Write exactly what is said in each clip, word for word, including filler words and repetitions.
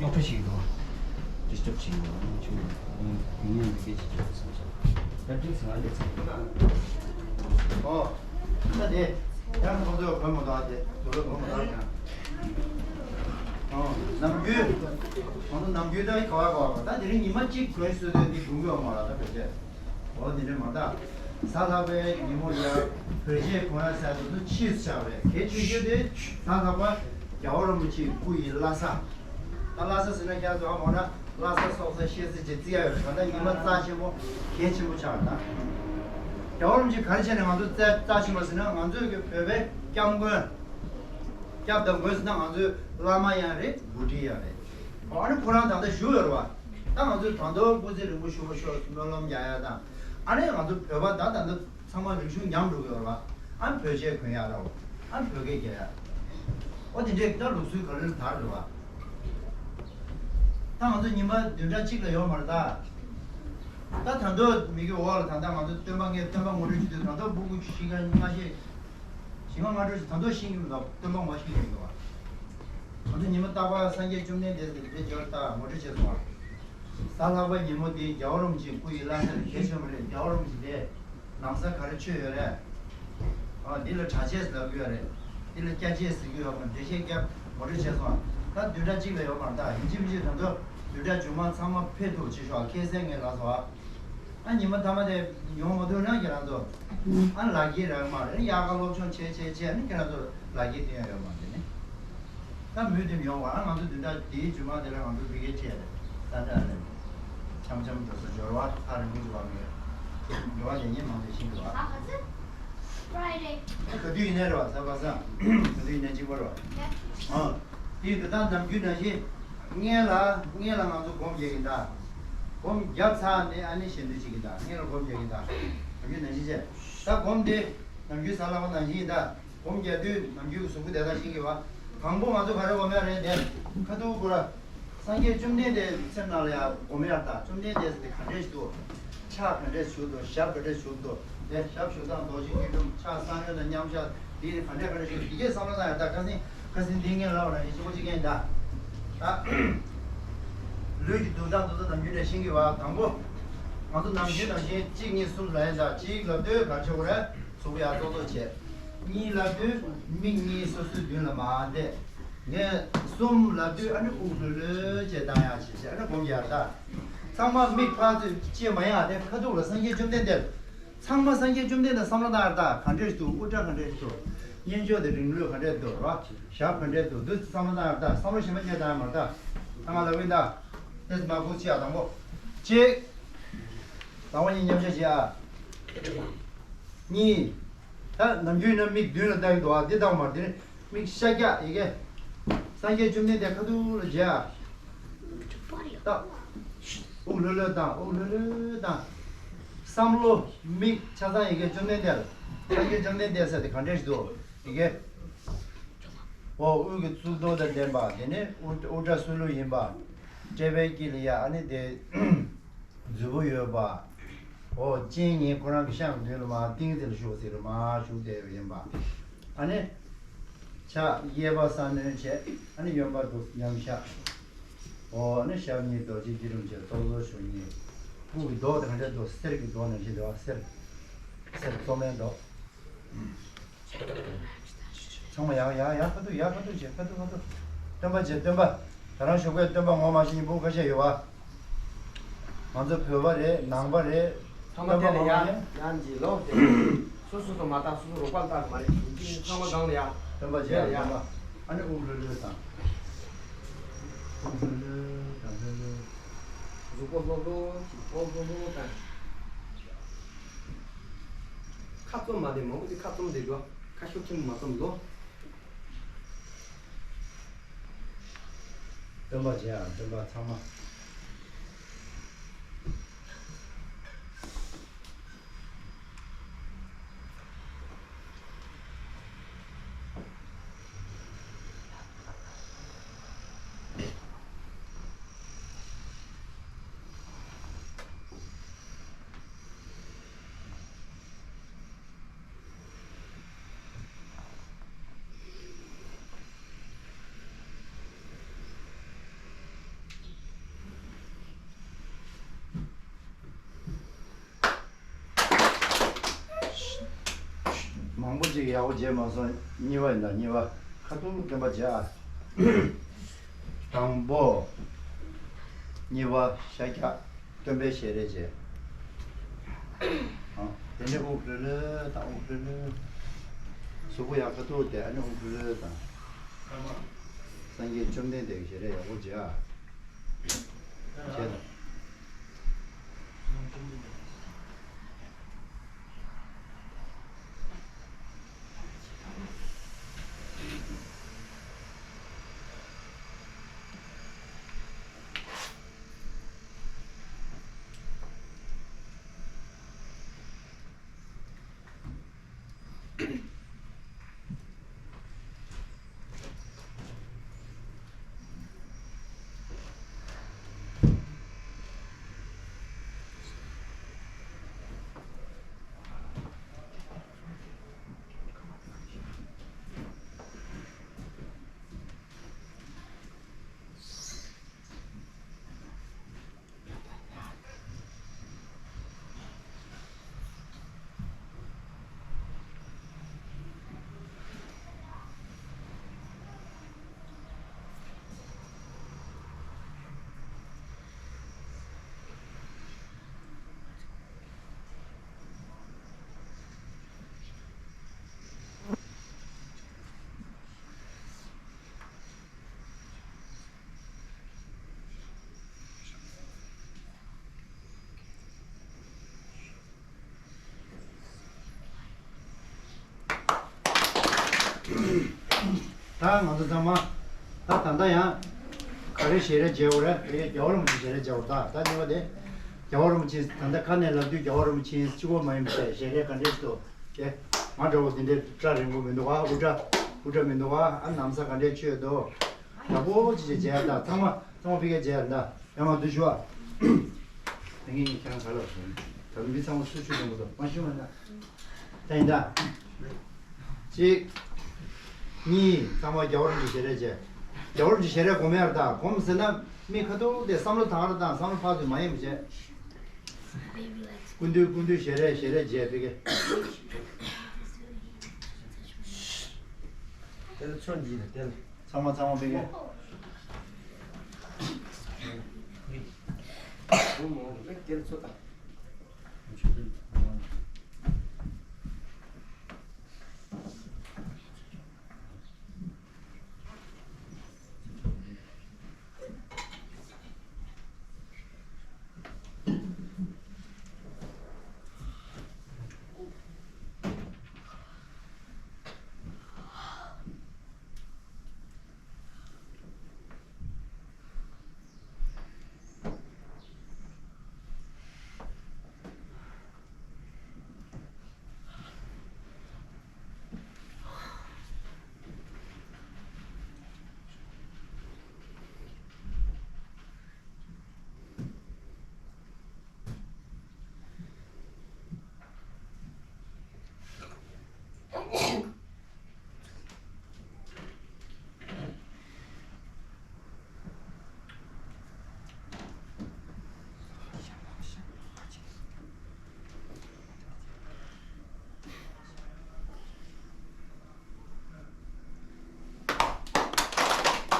རྙོག་དྲ་ཞིག་འདུག disturb ཞིག་འདུག་ཆུང་མིང་ཡང་འདི་སྐད་ཅིག་བརྗོད་བསམ་བྱུང་། ད་འགྲིག་སོང་ང་འགྲིག་སོང་། ཨོ། ད་དེ། ཡང་ཁོང་ཚོས་གོན་མ་ཐག་དེ་དུ་ལོ་གོན་མ་ཐག་ཀྱང་། ཨོ། ནམ་རྒྱུན། ཁོང་ཚོ་ནམ་རྒྱུན་ད་ག་བ་ག་བ་ད་དེ་རིང་ཉི་མ་གཅིག་གོན་སྲོལ་དེ་འདི་དགོས་ཀྱི་ཡོད་མ་རེད་ད་བོད་ཆས། འོ་དེ་འདྲ་མ་རེད་ད། གཟའ་ལྷག་པའི་ཉིན་མོ་ལ་བོད་ཆས་གོན་ཡ་ཟེར་དུས་ཚོད་ཕྱིས་ཆགས་པས་གལ་ཆེ་ཤོས་དེ་གཟའ་ལྷག་པ་རྒྱལ་བ་རིན་པོ་ཆེའི་སྐུ་ཡི་བླ་གཟའ། ད་བླ་གཟའ་ཟེར་ན་ཁྱེད་ཚོ་ཧ་གོ་ན་བླ་གཟའ་སྲོག་གཟའ་ཤེས་གཟའ་བཅས་བརྩི་ཡ་ཡོད་རེད། ད་ལྟ་ཉི་མ་རྩ་ཆེན་པོ་གལ་ཆེན་པོ་ཆགས་རེད་ད། རྒྱལ་བ་རིན་པོ་ཆེ་ག་རེ་བྱས་ནས་ང་ཚོ་རྩ་རྩ་ཆེན་པོ་ཟེར་ན་ང་ཚོའི་གི་བོད་པའི་སྐྱབས་མགོན། སྐྱབས་དང་མགོན་ཟེར་ན་ང་ཚོའི་བླ་མ་ཡང་རེད། འགོ་ཁྲིད་ཡང་རེད། ཨ་ནི་ཁོ་རང་ད་ལྟ་བཞུགས་ཡོད་རེད་བ། ད་ང་ཚོའི་དང་ཐོག་སྐུ་ཚེ་རིང་པོ་བཞུགས་པ་ཤོག་སྨོན་ལམ་རྒྱག་ཡ་དང་། ཨ་ནི་ང་ཚོ་བོད་པ་ད་ད་ལྟ་ཚང་མ་རིག་གཞུང་ཉམས་འགྲོ་གི་ཡོད་རེད་བ། ཨ་ནི་བོད་ཆས་གོན་ཡ་རེད་བ། ཨ་ནི་བོད་སྐད་རྒྱག་ཡ། ཨོ་དེ་འདྲས་ད་ལུགས་སྲོལ་ག་ལེར་དར་རེད་བ། ད་ང་ཚོ་ཉི་མ་བདུན་ཕྲག་གཅིག་ལ་ཡོད་མ་རེད་ད། ད་ད་དུང་མི་གི་འོག་ལ་ད་ལྟ་ང་ཚོ་སྟོན་པ་ངས་སྟོན་པ་ངོ་སྤྲོད་བྱེད་དུས་ད་དུང་སྤུ་གུ་བཞི་ཀ་ལྔ་བཞི། བཞི་ལྔ་ལྔ་དྲུག་ཅིག་ད་དུང་ཤེས་ཀྱི་མི་འདུག་སྟོན་པ་མ་ཤེས་ཀྱི་མི་འདུག་ང་ཚོ་ཉི་མ་རྟག་པར་སངས་རྒྱས་བཅོམ་ལྡན་འདས་ཀྱི་དེ་འབྲེལ་སྦྱོར་ལྟ་ངོ་སྤྲོད་བྱས་སོང་བ། གཟའ་ལྷག་པའི་ཉིན་མོ་འདི་རྒྱལ་བ་རིན་པོ་ཆེའི་སྐུ་ཡི་བླ་གཟའ་རེད། གལ་ཆེན་པོ་རེད། རྒྱལ་བ་རིན་པོ་ཆེ་དེ་ནང་གསེས་ག་རེ་མཆོད་ཡོད་རེད། ཨ་འདི་ལ་གྲྭ་ཆས་ཟེར་གྱི་ཡོད་རེད། འདི་ལ་སྐྱ་ཆས་ཟེར་གྱི་ཡོད་མ་རེད། འགྲེལ་བཤད་བརྒྱབ་ངོ་སྤྲོད་བྱས་སོང་བ། ད་བདུན་ཕྲག་གཅིག་ལས་ཡོད་མ་རེད། ད་ཡིན་གཅིག་མིན་གཅིག་ད་དུང་བདུན་ཕྲག་མཇུག་མ་ཚང་མ་ཕེབས་ཐུབ་བྱེད་ཤོག་ཁ་སང་ངས་ལབ་སོང་བ། ཨ་ཉི་མ་མཐའ་མ་དེ་ཡོང་མ་ཐུབ་ན་ཁྱེད་རང་ཚོ། ཨ་ལག་འཁྱེར་རག་མ་རེད། དབྱར་ཁ་སློབ་སྦྱོང་བྱས་བྱས་བྱས་ནི་ཁྱེད་རང་ཚོ་ལག་འཁྱེར་སྟོན་ཡ་ཡོད་མ་རེད་ནི། ད་མུ་མཐུད་ཡོང་བ་ང་ཚོ་བདུན་ཕྲག་འདིའི་མཇུག་མ་དེ་ལ་ང་ཚོ་བི་ཀེ་བྱས་རེད། ད་ལྟ་རེད། འཆམ་འཆམ་འགྲོ་ས་འབྱོར་བ་ཐག་རིང་པོ་ཅིག་བ་མེད། འགྲོ་བ་དེ་ཉིད་མང་དུ་ཤིང་འགྲོ་བ། Friday. ཨ་ག་དུས་ཡིན་ནའི་རེད་བ། གཟའ་པ་སངས། ག་དུས་ཡིན་ནའི་གཅིག་པ་རེད་བ། ཨ་དེ་ཡིན་དུས་ད་ནམ་རྒྱུན་ནང་བཞིན་སྔོན་ལ་སྔོན་ལ་ང་ཚོ་སྒོམ་རྒྱག་གིན་གདའ། སྒོམ་བརྒྱབ་ཚར་ནས་ཨ་ནི་ཞལ་འདོན་བྱེད་ཀྱིན་གདའ། སྔོན་ལ་སྒོམ་རྒྱག་གིན་གདའ། ནམ་རྒྱུན་ནང་བཞིན་བྱས། ད་སྒོམ་དེ་ནམ་རྒྱུན་གཟའ་ལྷག་པ་ནང་བཞིན་ཡིན་གདའ། སྒོམ་རྒྱག་དུས་ནམ་རྒྱུན་གྱི་གཟུགས་པོ་དེ་དག་ཤེས་ཀྱི་བ། དང་པོ་ང་ཚོ་ག་རེ་སྒོམ་ཡ་རེད་དེ། ཁ་ཐུག་ཁོ་ར། སངས་རྒྱས་བཅོམ་ལྡན་འདས་ཚེ་ནང་ལ་ཡང་སྒོམ་ཡ་དང་བཅོམ་ལྡན་འདས་ཟེར་དེ་ག་འདྲས་ཤིག་འདུག་ཕྱག་ག་འདྲས་བཞུགས་འདུག་ཞབས་ག་འདྲས་བཞུགས་འདུག་དེ་ཞབས་ཞུ་སྟངས་རྡོ་རྗེ་སྐྱིལ་ཀྲུང་ཕྱག་བསང་མཆོད་དང་མཉམ་བཞག་འདི་ག་འདྲས་ག་འདྲས་བཞུགས་འདི་གས་བསམ་བློ་བཏང་ཡ་ད་ཁ་སང་ཁ་སང་འདི་ངས་ལབ་པ་ནང་བཞིན་གཅིག་པོ་གཅིག་རྐྱང་ད། ད། ལུས་ཀྱི་འདུག་སྟངས་འདུག་ས་ནམ་རྒྱུན་ནས་ཤེས་ཀྱི་བ། དང་པོ། ང་ཚོ་ནམ་རྒྱུན་ནང་བཞིན་གཅིག་གཉིས་གསུམ་ལབ་ཡ་ད་གཅིག་ལབ་དུས་ག་རེ་བྱེད་དགོས་རེད། གཟུགས་པོ་ཡར་ཙོག་ཙོག་བྱས། གཉིས་ལབ་དུས་མིག་གཉིས་སོ་སོའི་མདུན་ལ་མར་བལྟས། ངས་གསུམ་ལབ་དུས་ཨ་ནི་དབུགས་ལྷོད་ལྷོད་བྱས་བཏང་ཡག་བྱས་བྱས་ཨ་ནི་སྒོམ་རྒྱག་ད། ཚང་མ་མིག་ཕར་ཚུར་ཅེས་མ་ཡག་དེ་ཁ་ཐུག་ལ་སངས་རྒྱས་བཅོམ་ལྡན་འདས། ཚང་མ་སངས་རྒྱས་བཅོམ་ལྡན་འདས་བསམ་བློ་བཏང་ཡག་ད་ག་འདྲས་འདུག་དབུ་སྐྲ་ག་འདྲས་འདུག་སྙན་ཅོག་དེ་རིང་ལོས་ག་འདྲས་འདུག་ར། ཞབས་ག་འདྲས་འདུག་འདུག་བསམ་བློ་བཏང་ཡག་ད་བསམ་བློ་ཞིམ་པ་བྱས་བཏང་ཡག་མ་རེད་ད། ད་ང་ལབ་ཡིན་ད། དེ་མ་ཁུག་ཅི་ཡག་དང་པོ། གཅིག་དང་པོ་གཉིས་མཉམ་བཞག་བྱེད་ཨ། གཉིས། ད་ནམ་རྒྱུན་ཡིན་ན་མིག་མདུན་ལ་ལྟ་གི་འདུག་ཨ། འདི་ལྟ་བུ་མ་རེད། དེ་ནི་མིག་ཤར་རྒྱག་ཡི་གེ། སངས་རྒྱས་བཅོམ་ལྡན་འདས་ཁ་ཐུག་ལ་མཇལ་ཨ། ད། དབུགས་ལྷོད་ལྷོད་བཏང་། དབུགས་ལྷོད་ལྷོད་བཏང་། བསམ་བློ་མིག་ཆ་ཚང་ཡི་གེ་བཅོམ་ལྡན་འདས་ལ། སངས་རྒྱས་བཅོམ་ལྡན་འདས་ཟེར་དེ་ག་འདྲས་ཤིག་འདུག་ཡི་གེ། འོ་དབུས་ཀྱི་གཙུག་ཏོར་དང་ལྡན་པ་དེ་ནི་དབུ་དབུ་སྐྲ་སུ་ལུ་ཡིན་པ། ཀྲེ་བའི་དཀྱིལ་ལ་ཡ་ཨ་ནི་དེ། མཛུབ་བུ་ཡོད་པ། འོ་སྤྱན་གཉིས་ཁོ་རང་གི་ཤངས་མདུན་ལ་མར་ཏིང་འཛིན་ལ་བཞུགས་ཟེར་ལ་མར་བཞུགས་བསྡད་པ་ཡིན་པ། ཨ་ནི། ཕྱག་གཡས་པ་ས་གནོན་བྱས། ཨ་ནི་གཡོན་པ་འདུག་མཉམ་བཞག་འོ་ཨ་ནི་ཞབས་གཉིས་རྡོ་རྗེ་བསྒྱུར་རིམ་བྱས། ཏོག་ཙོག་ཞོག་གཉིས། སྐུ་གི་མདོག་དེ་ག་འདྲ་འདུག་གསེར་གྱི་མདོག་ནང་བཞིན་འདུག་གསེར། གསེར་བཙོ་མའི་མདོག་ཚང་མ་ཡར་ཡར་ཡར་ཁ་ཐུག་ཡར་ཁ་ཐུག་བྱས། ཁ་ཐུག་ཁ་ཐུག་སྟོན་པ་བྱས། སྟོན་པ། ད་རང་ཞོགས་པའི་སྟོན་པ་ངོ་མ་ཤེས་མཁན་བུ་ཁ་ཤས་ཡོད་པ། ང་ཚོ་བོད་པ་རེད། ནང་པ་རེད། ཚང་མ་སྟོན་པ་དེ་ལ་ངོ་མ་ཡང་ཡང་གྱིས་ལོ། སོ་སོ་སོ་མ་བརྟག་སོ་སོ་རོགས་པ་ལ་བརྟག་གི་མ་རེད། ཚང་མ་སྒང་ལ་ཡ། སྟོན་པ་བྱས། ཡ་ཡ། སྟོན་པ། ཨ་ནི་དབུགས་ལྷོད་ལྷོད་བཏང་། དབུགས་ལྷོད་ལྷོད་བཏང་། ལྷོད་ལྷོད། གཟུགས་པོ་ལྷོད་ལྷོད་ཅིག་ལྷོད་ལྷོད་ལྷོད་བཏང་། ཁ་བཙུམ་མ་བསྡད། མང་པོ་ཅིག་ཁ་བཙུམ་བསྡད་འགྲོ། ཁ་ཤུགས་ཆེན་པོ་མ་བཙུམ་ལོ། སྟོན་པ་བྱས་ཨ། སྟོན་པ་ཚང་མ། མང་པོ་ཅིག་ཡག་པོ་བྱས་མ་སོང་། གཉིས་པ་ཡིན་ད། གཉིས་པ། ཁ་ཐུག་སྟོན་པ་བྱས་ཨ། དང་པོ། གཉིས་པ། ཤ་རྒྱགས། སྟོན་པའི་ཞལ་རས་བྱས། ཨ། དེ་ནས་དབུགས་ལྷོད་ལྷོད་བཏང་། དབུགས་ལྷོད་ལྷོད། གཟུགས་པོ་ཡར་ཁ་ཐུག་བསྡད། ཨ་ནི་དབུགས་ལྷོད་ལྷོད་བཏང་། སངས་རྒྱས་བཅོམ་ལྡན་འདས་ཀྱི་ཞལ་རས་ཡག་པོ་བྱས་ཨ། བྱས་དང་། ད་ང་ཚོ་ཚང་མ་ད་ད་ལྟ་ཡང་ག་རེ་ཞལ་རས་མཇལ་དགོས་རེད། དེ་རྒྱལ་བ་རིན་པོ་ཆེ་ཞལ་རས་མཇལ་དགོས། ད་ད་གཉིས་པ་དེ་རྒྱལ་བ་རིན་པོ་ཆེ། ད་ལྟ་ཁ་ནས་ལབ་དུས་རྒྱལ་བ་རིན་པོ་ཆེ་གཅིག་པོ་མ་ཡིན་པ་བྱས་ཞལ་རས་ག་འདྲས་འདུག་དེ། ང་འདྲ་བོ་དེ་འདྲས་སྐྲ་རིང་པོ་མི་འདུག་ཨ། དབུ་སྐྲ་དབུ་སྐྲ་མི་འདུག་ཨ། ཨ་ན་བཟའ་ག་འདྲས་མཆོད་འདུག་ཡག་པོ་ཅིག་བྱས་མཇལ་ཡ། ད་ཚང་མ་ཚང་མ་ཕ་གིར་མཇལ་ཡ། ད་ཡང་མ་འདུག་ཞུ་ཨ། ད་ངས་ངས་ཁྱེད་རང་ག་ལ་སོང་། ད་མི་ཚང་མ་སུ་ཆུ་འདོན་པ་དང་མ་ཞུ་མ་ན། ད་ཡིན་ད། གཅིག་གཉིས། ཚང་མ་རྒྱལ་བ་རིན་པོ་ཆེ་ཞལ་རས་བྱས། རྒྱལ་བ་རིན་པོ་ཆེ་ཞལ་རས་སྒོམ་ཡ་རེད། ད་སྒོམ་ཟེར་ན་མི་ཁ་ཐུག་དེ་བསམ་བློ་ཐག་ར་དང་བསམ་བློ་ཕར་ཚུར་མ་ཡེངས་པ་བྱས། སྐུ་མདུན་སྐུ་མདུན་ཞལ་རས་ཞལ་རས་བྱས་པའི་གི། དེ་ལ་ཚོན་གྱིས་དེ་ལ། ཚང་མ་ཚང་མ་ཕ་གི། བུ་མོ་ལེགས་དེར་ཚོ་དང་།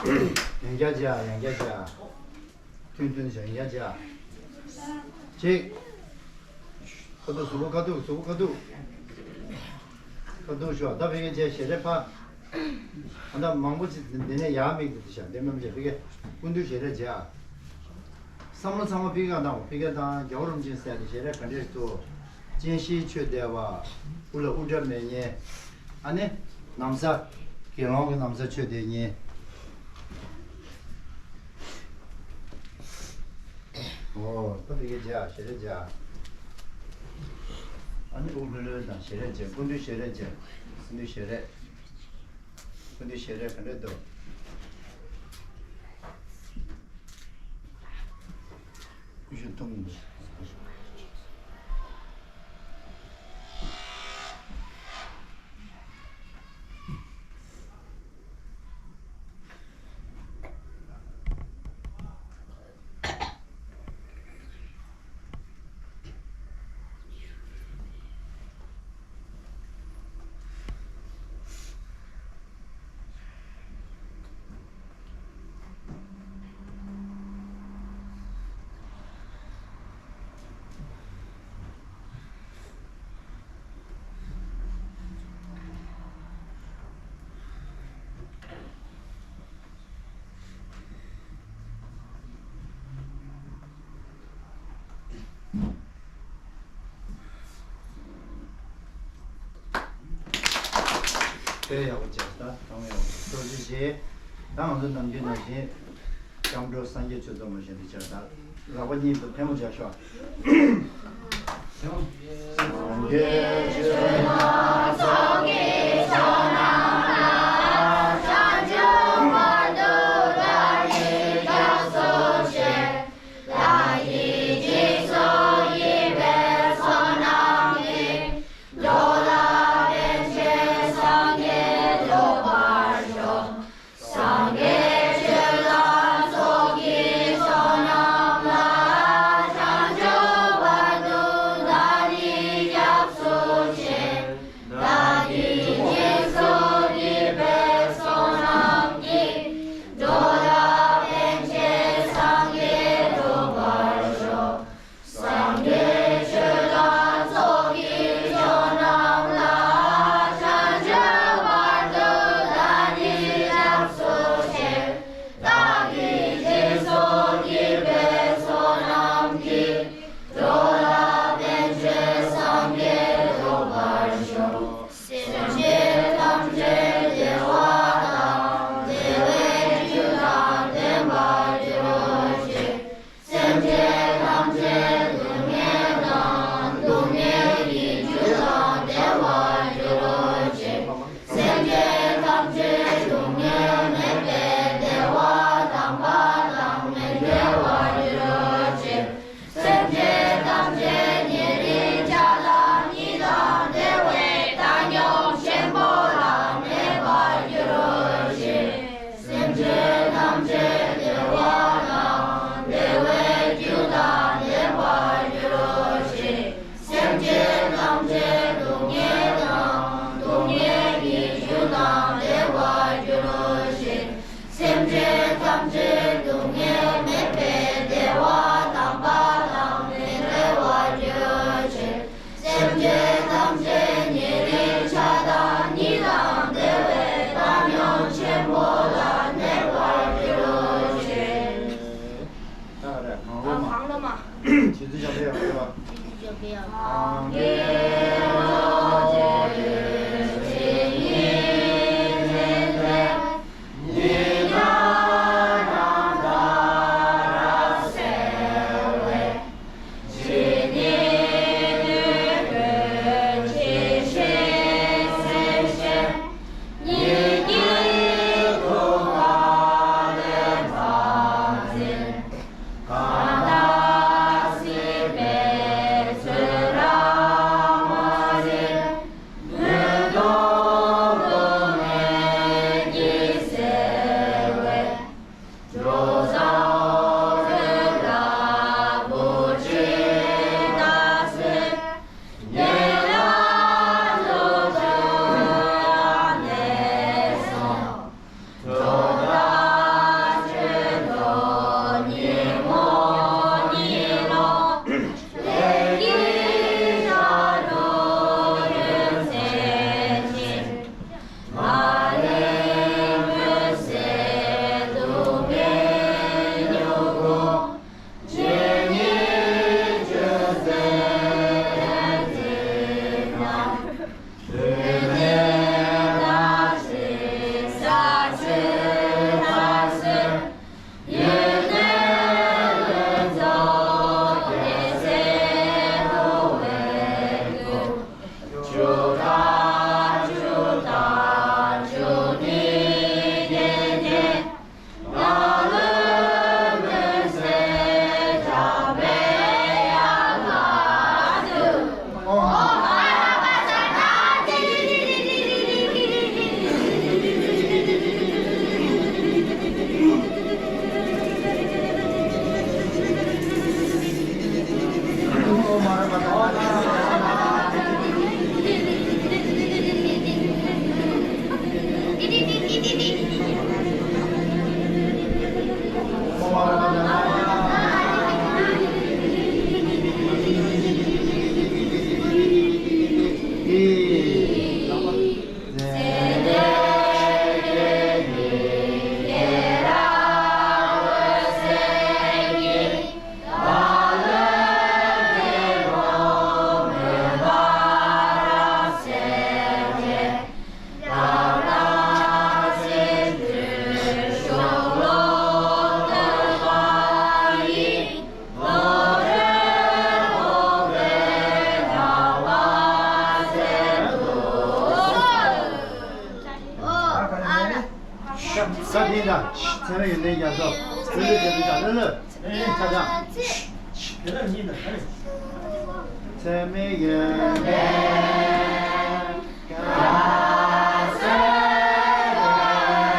ཡང་བསྐྱར་བྱས། ཡང་བསྐྱར་བྱས། ཐུང་ཐུང་བྱས། ཡང་བསྐྱར་བྱས། གཅིག་ཁ་ཐུག་གཟུགས་པོ་ཁ་ཐུག་གཟུགས་པོ་ཁ་ཐུག་ཁ་ཐུག་ཤོག་ད་ཕ་གི་བྱས། ཞལ་རས་ཕར། ཨ་ད་མང་པོ་ཅིག་འདི་ནས་ཡར་མིག་ཏུ་བཞག་འདི་མམ་བྱས། ཕ་གི་སྐུ་མདུན་ཞལ་རས་བྱས་ཨ། བསམ་བློ་ཚང་མ་ཕ་གི་ག་བཏང་བ། ཕ་གི་དང་རྒྱལ་བ་རིན་པོ་ཆེ་ཟེར་ནས་ཞལ་རས་ག་འདྲས་འདུག་སྤྱན་ཤེལ་མཆོད་བསྡད་པ། དབུ་ལ་དབུ་སྐྲ་མེད་མཁན། ཨ་ནི་ན་བཟའ། དགེ་སློང་གི་ན་བཟའ་མཆོད་བསྡད་མཁན། ཨོ་ད་ཕ་གི་བྱས། ཞལ་རས་བྱས། ཨ་ནི་དབུ་ལྷོད་ལྷོད་དང་ཞལ་རས་བྱས། སྐུ་མདུན་ཞལ་རས་བྱས། སྐུ་མདུན་ཞལ་རས། སྐུ་མདུན་ཞལ་རས་ག་འདྲས་འདུག་སྐུ་ཞབས་ཐུང་། དཔེ་ཡག་པོ་བྱས། ད་གང་ཡག་པོ་སྤྲོ་སྐྱིད་བྱས། ད་ང་ཚོ་ནམ་རྒྱུན་ནང་བཞིན་སྐྱབས་འགྲོ་སངས་རྒྱས་ཆོས་ཚོགས་མ་བཞིན་དུ་བྱས། ད་ལག་པ་གཉིས་པོ་ཐལ་མོ་སྦྱར་ཤོག་སངས་རྒྱས་ཆོས་ཚོགས་ཀྱི་ཕྱོགས་རྣམས་ལ་བྱང་ཆུབ་བར་དུ་བདག་ཉིད་སྐྱབས་སུ་མཆི། བདག་གིས་སྦྱིན་སོགས་བགྱིས་པའི་བསོད་ནམས་ཀྱིས། འགྲོ་ལ་ཕན་ཕྱིར་སངས་རྒྱས་འགྲུབ་པར་ཤོག་སངས་རྒྱས་ཆོས་དང་ཚོགས་ཀྱི་མཆོག་རྣམས་ལ་བྱང་ཆུབ་བར་དུ་བདག་ཉིད་སྐྱབས་སུ་མཆི། བདག་གིས་སྦྱིན་སོགས་བགྱིས་པའི་བསོད་ནམས་ཀྱིས། འགྲོ་ལ་ཕན་ཕྱིར་སངས་རྒྱས་འགྲུབ་པར་ཤོག་སངས་རྒྱས་ཆོས་དང་ཚོགས་ཀྱི་མཆོག་རྣམས་ལ་བྱང་ཆུབ་བར་དུ་བདག་ཉིད་སྐྱབས་སུ་མཆི། བདག་གིས་སྦྱིན་སོགས་བགྱིས་པའི་བསོད་ནམས་ཀྱིས། འགྲོ་ལ་ཕན་ཕྱིར་སངས་རྒྱས་འགྲུབ་པར་ཤོག་སེམས་ཅན་ཐམས་ཅད་བདེ་བ་དང་བདེ་བའི་རྒྱུ་དང་ལྡན་པར་གྱུར་ཅིག་སེམས་ཅན་ཐམས་ཅད་སྡུག་བསྔལ་དང་སྡུག་བསྔལ་གྱི་རྒྱུ་དང་ལྡན་པར་གྱུར་ཅིག་སེམས་ཅན་ཐམས་ཅད་སྡུག་བསྔལ་མེད་པའི་བདེ་བ་དམ་པ་དང་མི་འབྲལ་བར་གྱུར་ཅིག་སེམས་ཅན་ཐམས་ཅད་ཉེ་རིང་ཆགས་སྡང་གཉིས་དང་བྲལ་བའི་བཏང་སྙོམས་ཆེན་པོ་ལ་གནས་པར་གྱུར་ཅིག་སེམས་ཅན་ཐམས་ཅད་བདེ་བ་དང་བདེ་བའི་རྒྱུ་དང་ལྡན་པར་གྱུར་ཅིག་སེམས་ཅན་ཐམས་ཅད་སྡུག་བསྔལ་དང་སྡུག་བསྔལ་གྱི་རྒྱུ་དང་བྲལ་བར་གྱུར་ཅིག་སེམས་ཅན་ཐམས་ཅད་སྡུག་བསྔལ་མེད་པའི་བདེ་བ་དམ་པ་དང་མི་འབྲལ་བར་གྱུར་ཅིག་སེམས་ཅན་ཐམས་ཅད་ཉེ་རིང་ཆགས་སྡང་གཉིས་དང་བྲལ་བའི་བཏང་སྙོམས་ཆེན་པོ་ལ་གནས་པར་གྱུར་ཅིག་ད་རེས་གང་བློ་མ། གང་བློ་མ། ཆེད་དུ་བྱ་བའི་ཡང་བྱ་བ། ཆེད་དུ་བྱ་བའི་ཡང་། ས་དེ་དང་ཚད་མའི་ཡོན་ཏན་རྒྱ་མཚོ། ལྷོད་ལྷོད་བྱས་ནས་ཀྱང་ལྷོད་ལྷོད། ཚ་གྱང་། ཚད་མའི་ཡོན་ཏན། ད་ད་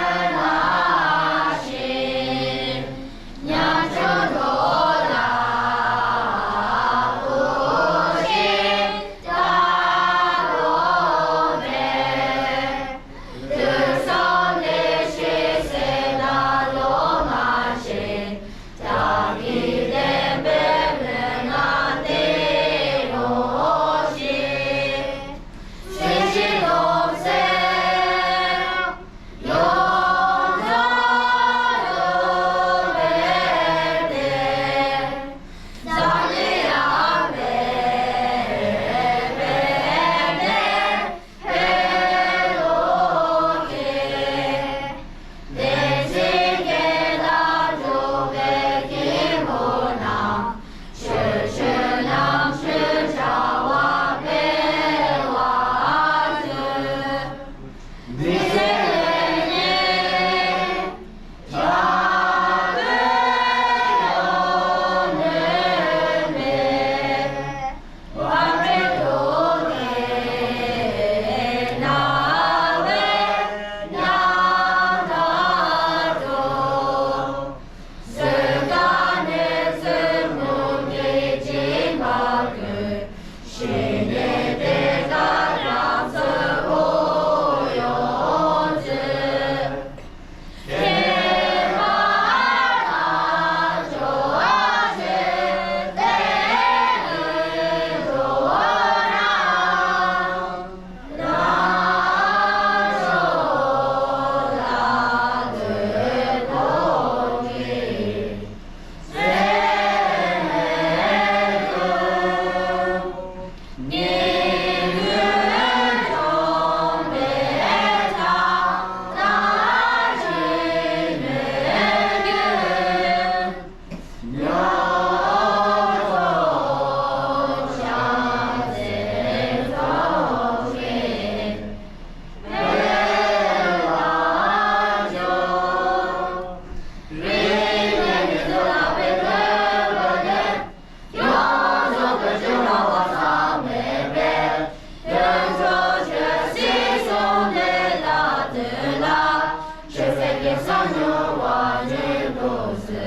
རྒྱལ་བ་རིན་པོ་ཆེ་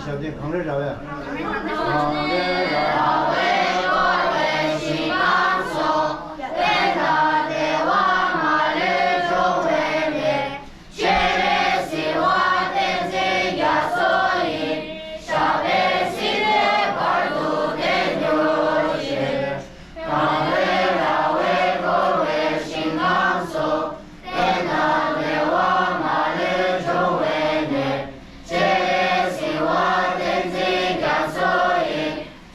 ཞབས་བརྟན་གངས་རི་ར་བས། གངས་རི་ར་བས་བསྐོར་བའི་ཞིང་ཁམས་སུ། དཔལ་དང་བདེ་བ་མ་ལུས་འབྱུང་བའི་གནས། སྤྱན་རས་གཟིགས་དབང་བསྟན་འཛིན་རྒྱ་མཚོ་ཡི། ཞབས་པད་སྲིད་མཐའི་བར་དུ་བརྟན་གྱུར་ཅིག་གངས་རི་ར་བས་བསྐོར་བའི་ཞིང་ཁམས་སུ། དཔལ་དང་བདེ་བ་མ་ལུས་འབྱུང་བའི་གནས། སྤྱན་རས་གཟིགས་དབང་བསྟན་འཛིན་རྒྱ་མཚོ་ཡི།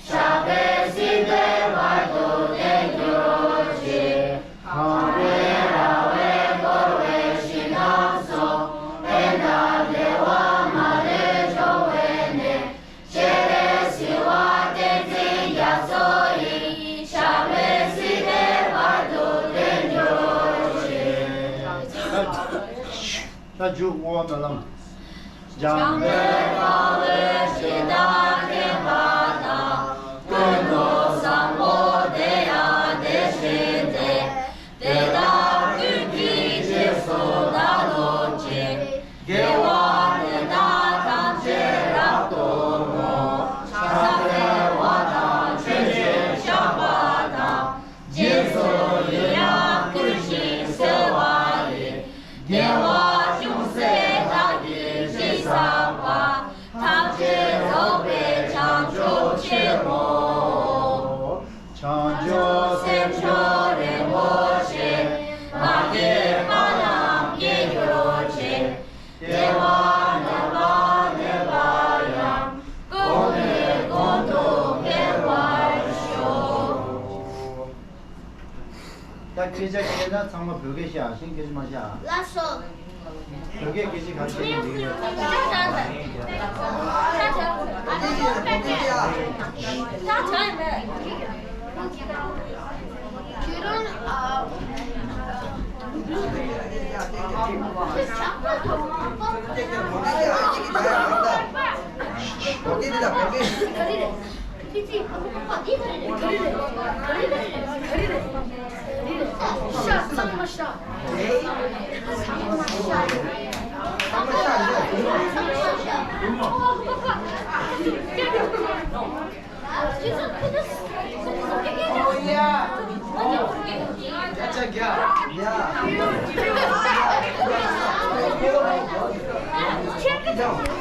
ཞབས་པད་ ད་མཇུག་བསྔོ་བ་སྨོན་ལམ། འཇམ་དཔལ་དཔའ་བོས་ཇི་ལྟར་མཁྱེན་པ་དང་། ཀུན་ཏུ་བཟང་པོ་དེ་ཡང་དེ་བཞིན་ཏེ། དེ་དག་ཀུན་གྱི་རྗེས་སུ་བདག་སློབ་ཅིང་། དགེ་བ་འདི་དག་ཐམས་ཅད་རབ་ཏུ་བསྔོ། ཕྱག་འཚལ་བ་དང་མཆོད་ཅིང་བཤགས་པ་དང་། རྗེས་སུ་ཡི་རང་བསྐུལ་ཞིང་གསོལ་བ་ཡི། དགེ་བ་ཅུང་ཟད་བདག་གིས་ཅི་བསགས་པ། ཐམས་ཅད་རྫོགས་པའི་བྱང་ཆུབ་ཕྱིར་བསྔོའོ། བྱང་ཆུབ་སེམས་མཆོག་རིན་པོ་ཆེ། མ་སྐྱེས་པ་རྣམས་སྐྱེ་གྱུར་ཅིག། སྐྱེ་བ་ངན་པ་མེད་པ་ཡང་། གོང་ནས་གོང་དུ་འཕེལ་བར་ཤོག། ད་སྐད་ཆ་བཤད་ན་ཚང་མ་བོད་སྐད་བཤད་ཨ། གཞན་སྐད་ཆ་མ་བཤད་ཨ། ལགས་སོ། བོད་སྐད་སྐད་ཆ་ག་ཚོད་ཡིན་འདི།